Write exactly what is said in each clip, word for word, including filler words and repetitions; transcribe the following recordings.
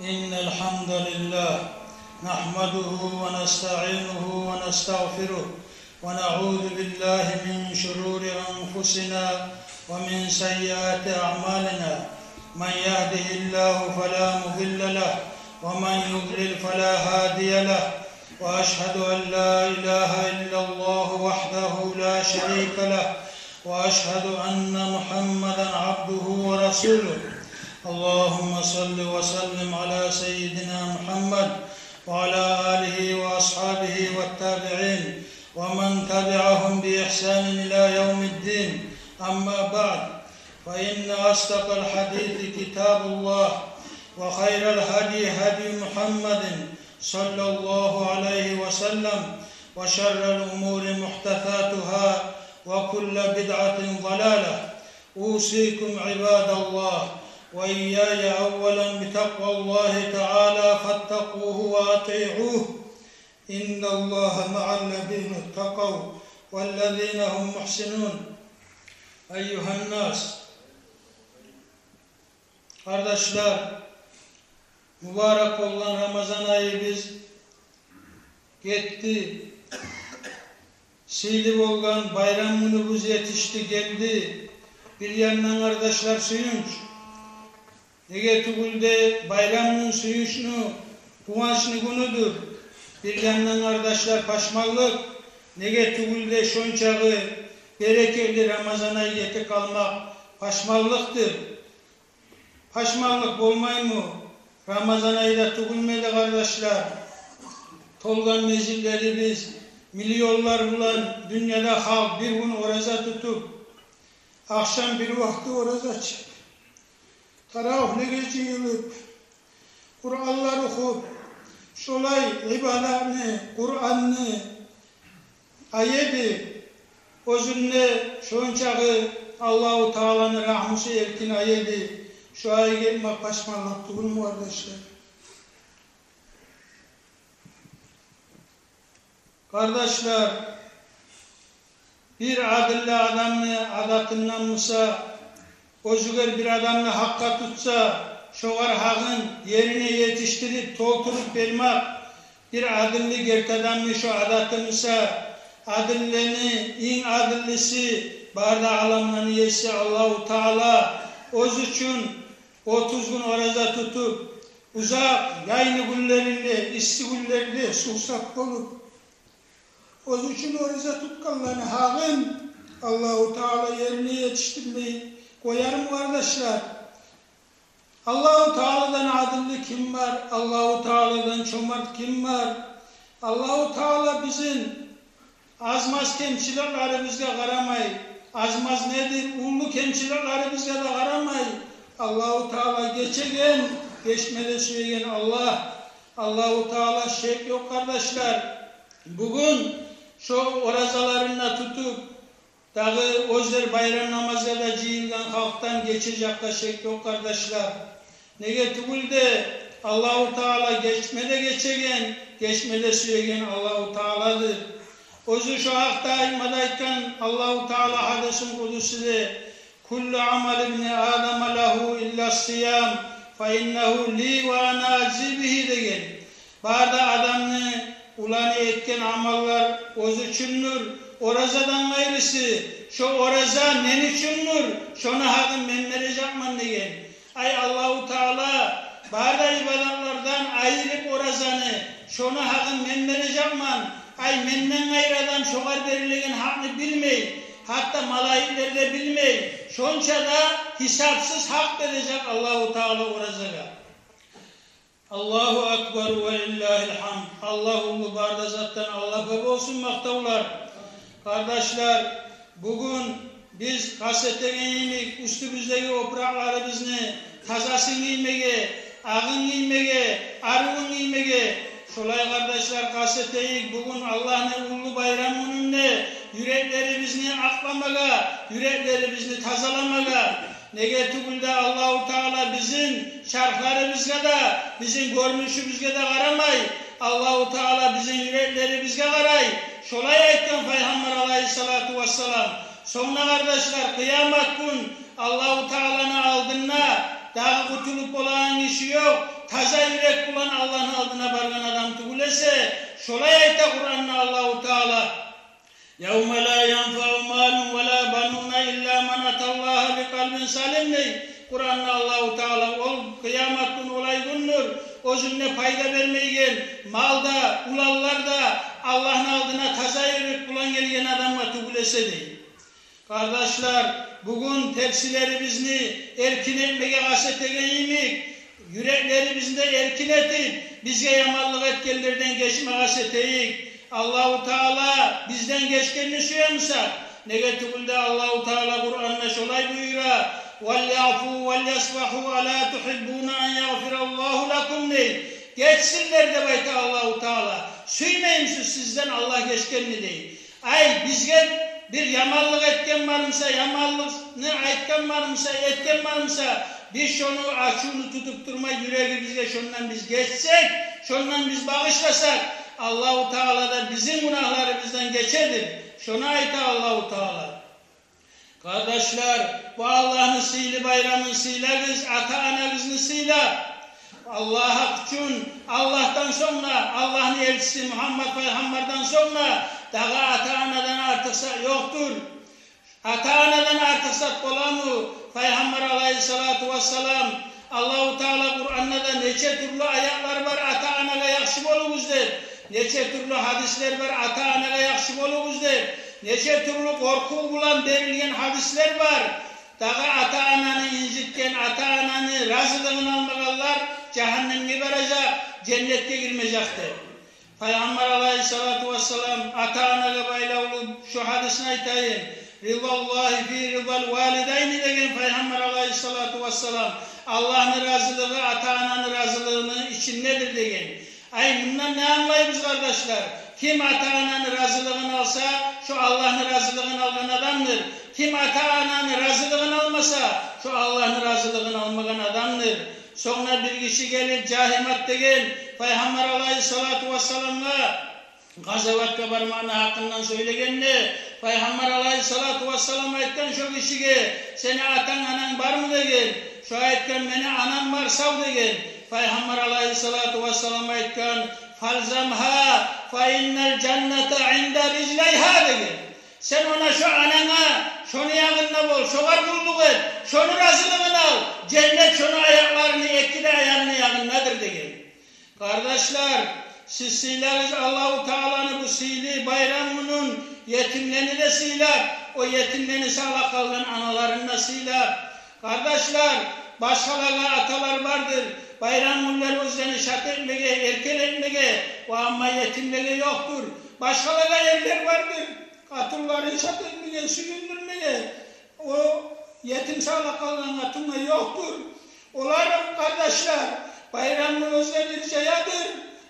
إن الحمد لله نحمده ونستعينه ونستغفره، ونعوذ بالله من شرور أنفسنا ومن سيئات أعمالنا. من يهده الله فلا مضل له، ومن يضلل فلا هادي له. وأشهد أن لا إله إلا الله وحده لا شريك له، وأشهد أن محمدا عبده ورسوله. اللهم صل وسلم على سيدنا محمد وعلى آله وأصحابه والتابعين ومن تبعهم بإحسان إلى يوم الدين. أما بعد، فإن أصدق الحديث كتاب الله، وخير الهدي هدي محمد صلى الله عليه وسلم، وشر الأمور محدثاتها، وكل بدعة ضلالة. أوصيكم عباد الله وإياي أولا بتقوى الله تعالى، فاتقوه وأطيعوه. إن الله مع الذين اتقوا والذين هم محسنون. أيها الناس. Къардашлар, мубарак болгъан Рамазан айыбыз гетди. Сыйлы болгъан байрам гюнюбюз етишди, гелди. Бир яндан, къардашлар, сююнч. Неге тюгюл де байрам гюн сююнчню, къуванчны гюнюдюр. Бир яндан, къардашлар, пашманлыкъ. Неге тюгюл де шончакъы берекетли Рамазан ай гетип къалмакъ пашманлыкъдыр. Пашманлыкъ болмаймы? Рамазан айда тюгюлмю эди, къардашлар, толгъан межитлерибиз, миллионлар булан дюньяда халкъ бир гюн ораза тутуп, ахшам бир вакъти ораза ачып, таравигьлеге жыйылып, Къуранлар охуп, шолай ибадатны, Къуранны ай эди. Оьзюнде шончакъы Аллагьу Тааланы рагьмусу эркин ай эди. Шо ай гетмек пашманлыкъ тюгюлмю, къардашлар? Къардашлар, бир адилли адамны адатындан буса, оьзюгер бир адамны гьакъгъа тутса, шогъар гьакъын ерине етишдирип, толтуруп бермек бир адилли герти адамны шо адаты буса, адиллени инг адиллиси, бары да аламланы еси Аллагьу Таала оьзю учун отуз гюн ораза тутуп, узакъ яйны гюнлеринде, исси гюнлерде сувсап болуп, оьзю учун ораза тутгъанланы гьакъын Аллагьу Таала ерине етишдирмей къоярмы, къардашлар? Аллагьу Тааладан адилли ким бар? Аллагьу Тааладан чомарт ким бар? Аллагьу Таала бизин аз-маз кемчиликлерибизге къарамай, аз-маз недир, уллу кемчиликлерибизге де къарамай, Аллагьу Таала гечеген, гечме де сюеген Аллагь. Аллагьу Таала, шек ёкъ, къардашлар, бугюн шо оразаларын да тутуп, дагъы оьзлер байрам намазгъа да жыйылгъан халкъдан гечежекге шек ёкъ, къардашлар. Неге тюгюл де Аллагьу Таала гечме де гечеген, гечме де сюеген Аллагьу Тааладыр. Оьзю шо гьакъда айтма да айтгъан Аллагьу Таала гьадисин къудусиде: «Куллу амали ибни Адама лагьу илла ссыям, фа иннагьу ли ва ана ажзи бигьи», – деген. Бары да адамны уланы этген амаллар оьзю учундур, оразадан къайрысы, шо ораза мен учундур, шону гьакъын мен бережекмен деген. Ай Аллагьу Таала бары да ибадатлардан айырып оразаны, шону гьакъын мен бережекмен. Ай менден къайры адам шогъар берилеген гьакъны билмей, гьатта малайиклер де билмей, шонча да гьисапсыз гьакъ бережек Аллагьу Таала оразагъа. Аллагьу акбар ва лиллагьил гьамд. Аллагь уллу, бары да затдан Аллагьгъа болсун макътавлар. Къардашлар, бугюн биз къаст этеген йимик уьстюбюздеги опуракъларыбызны тазасын гиймеге, агъын гиймеге, арувун гиймеге. Шолай, къардашлар, къаст этейик бугюн Аллагьны уллу байрам гюнюнде юреклерибизни акъламагъа, юреклерибизни тазаламагъа. Неге тюгюл де Аллагьу Таала бизин чархларыбызгъа да, бизин гёрюнюшюбюзге де къарамай, Аллагьу Таала бизин юреклерибизге къарай. Шолай айтгъан Пайхаммар алайгьиссалату вассалам. Сонг да, къардашлар, къыямат гюн Аллагьу Тааланы алдында дагъы къутулуп болагъан гиши ёкъ. таза юрек булан Аллагьны алдына баргъан адам тюгюл эсе, шолай айта Къуранда Аллагьу Таала: «Явма ла янфаъу малун ва ла бануна илла ман аталлагьа бикъалбин салим», — дей Къуранда Аллагьу Таала. Ол къыямат гюн олай гюндюр, оьзюнде пайда бермейген мал да, уланлар да Аллагьны алдына таза юрек булан гелген адамгъа тюгюл эсе, дей. Къардашлар, бугюн терсилерибизни эркин этмеге къаст этеген йимик, юреклерибизни де эркин этип, бизге яманлыкъ этгенлерден гечме къаст этейик. Аллагьу Таала бизден гечгенни сюе буса, неге тюгюл де Аллагьу Таала Къуранда шолай буюра: «Валь-яфу валь-ясфагьу, ала тугьиббуна ан ягъфираллагьу лакум», — дей. Гечсинлер деп айта Аллагьу Таала. Сюймеймисиз, сизден Аллагь гечгенни, дей. Ай, бизге бир яманлыкъ этген бар буса, яманлыкъны айтгъан бар буса, этген бар буса, биз шону ачувну тутуп турмай, юрегибизге шондан биз гечсек, шондан биз багъышласакъ, Аллагьу Таала да бизин гюнагьларыбыздан гечедир. Шону айта Аллагьу Таала. Къардашлар, бу Аллагьны сыйлы байрамын сыйлагъыз, ата-анагъызны сыйлап. Аллагь учун, Аллагьдан сонг да, Аллагьны элчиси Мугьаммад пайхаммардан сонг да дагъы ата-анадан артыкъ зат ёкъдур. Ата-анадан артыкъ зат боламы? Пайхаммар алайгьиссалату вассалам, Аллагьу Таала Къуранда да нече тюрлю аятлар бар ата-анагъа яхшы болугъуз деп, нече тюрлю гьадислер бар ата-анагъа яхшы болугъуз деп, нече тюрлю къоркъув булан берилген гьадислер бар. Дагъы ата-ананы инжитген, ата-ананы разилигин алмагъанлар жагьаннемге баражакъ, женнетге гирмежек деп. Пайхаммар алайгьиссалату вассалам ата-анагъа байлавлу шо гьадисни айтайын. «Ридаллагьи фи ридал валидайни», — деген Пайхаммар алайгьиссалату вассалам. Аллагьны разилиги ата-ананы разилигини ичиндедир деген. Ай, мундан не англайбыз, къардашлар? Ким ата-ананы разилигин алса, шо Аллагьны разилигин алгъан адамдыр. Ким ата-ананы разилигин алмаса, шо Аллагьны разилигин алмагъан адамдыр. Сонг да бир гиши гелип, Жагьимат деген, Пайхаммар алайгьиссалату вассаламгъа къазаватгъа бармакъны гьакъындан сёйлегенде, Пайхаммар алайгьиссалату вассалам айтгъан шо гишиге: «Сени атанг-ананг бармы?» — деген. Шо айтгъан: «Мени анам бар, сав», — деген. Пайхаммар алайгьиссалату вассалам айтгъан: «Фалзамгьа, фа иннал жанната инда рижлайгьа», — деген. «Сен она, шо ананга, шону ягъында бол, шогъар къуллукъ эт, шону разилигин ал, женнет шону аякъларыны, эки де аягъыны ягъындадыр», — деген. Къардашлар, сиз сыйлагъыз Аллагьу Тааланы бу сыйлы байрам гюнюн, етимлени де сыйлап, о етимлени сакълап къалгъан аналарын да сыйлап. Къардашлар, башгъалагъа аталар бардыр, байрам гюнлер оьзлени шат этмеге, эркелетмеге, ва амма етимлеге ёкъдур. Башгъалагъа эрлер бардыр, къатынларын шат этмеге, сююндюрмеге, о етим сакълап къалгъан къатынгъа ёкъдур. Олар, къардашлар, байрамны оьзлери иржаядыр,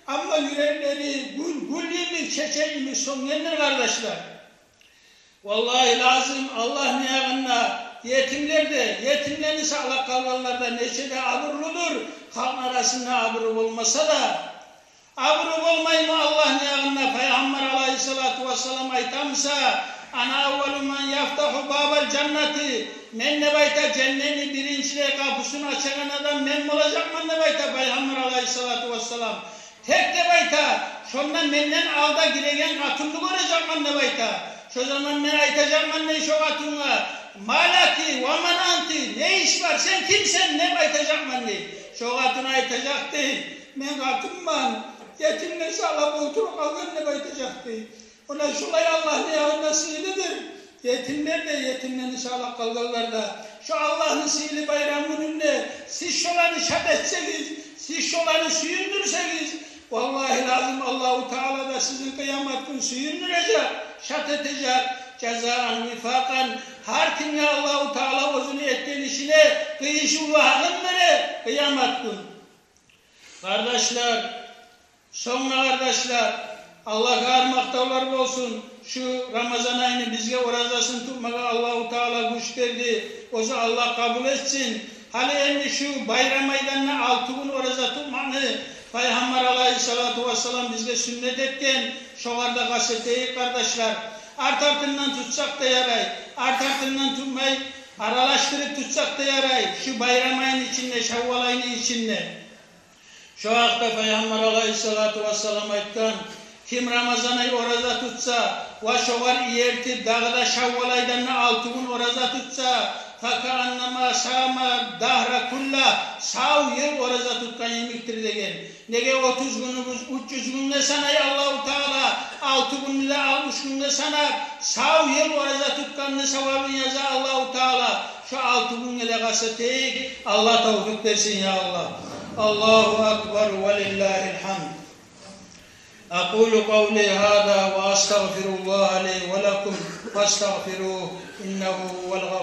амма юреклери гюл, гюл йимик, чечек йимик сёнгендир, къардашлар. Валлагьи лазим, Аллагьны ягъында етимлер де, етимлени сакълап къалгъанлар да нече де абурлудур, халкъны арасында абуру болмаса да. Абуру болмаймы Аллагьны ягъында? Пайхаммар алайгьиссалату вассалам айтамыса: «Ана аввалу ман яфтагьу бабал жаннати», — мен, деп айта, женнетни биринчилей къапусун ачагъан адам мен болажакъман, деп айта Пайхаммар алайгьиссалату вассалам. Тек, деп айта, шонда менден алда гиреген къатынны гёрежекмен, деп айта. Шо заман мен айтажакъман, дей, шо къатынгъа: «Ма лаки ва ман анти?» «Не иш бар, сен кимсен?» — деп айтажакъман, дей. Шо къатын айтажакъ, дей: «Мен къатынман, етимлер сакълап олтуруп къалгъан», — деп айтажакъ, дей. Она шолай Аллагьны ягъында сыйлыдыр етимлер де, етимлени сакълап къалгъанлар да. Шо Аллагьны сыйлы байрам гюнюнде сиз шоланы шат этсегиз, сиз шоланы сююндюрсегиз, валлагьи лазим, Аллагьу Таала да сизин къыямат гюн сююндюрежек, шат этежек. Жазаан вифакъан. Гьар кимге Аллагьу Таала оьзюню этген ишине къыйышывлу гьакъын бере къыямат гюн. Къардашлар, сонг да, къардашлар, Аллагьгъа гьар макътавлар болсун. Шу Рамазан айны бизге оразасын тутмагъа Аллагьу Таала гюч берди. Оьзю Аллагь къабул этсин. Гьали энди шу байрам айдан да алты гюн ораза тутмакъны Пайхаммар алайгьиссалату вассалам бизге сюннет этген. Шогъар да къаст этейик, къардашлар. Арт-артындан тутсакъ да ярай, арт-артындан тутмай, аралашдырып тутсакъ да ярай шу байрам айны ичинде, шаввал айны ичинде. Шо гьакъда Пайхаммар алайгьиссалату вассалам айтгъан: ким Рамазан ай ораза тутса ва шогъар иеритип дагъы да Шаввал айдан да алты гюн ораза тутса, «факааннама сама дагьра кулла», сав йыл ораза тутгъан йимикдир деген. Неге отуз гюнюбюз уьч юз гюнге санай Аллагьу Таала, алты гюнню де алтмыш гюнге санап, сав йыл ораза тутгъанны савабын яза Аллагьу Таала. Шо алты гюнге де къаст этейик. Аллагь тавфикъ берсин, я Аллагь. Аллагьу акбар, ва лиллагьил гьамд. أقول قولي هذا وأستغفر الله لي ولكم فاستغفروه إنه هو الغفور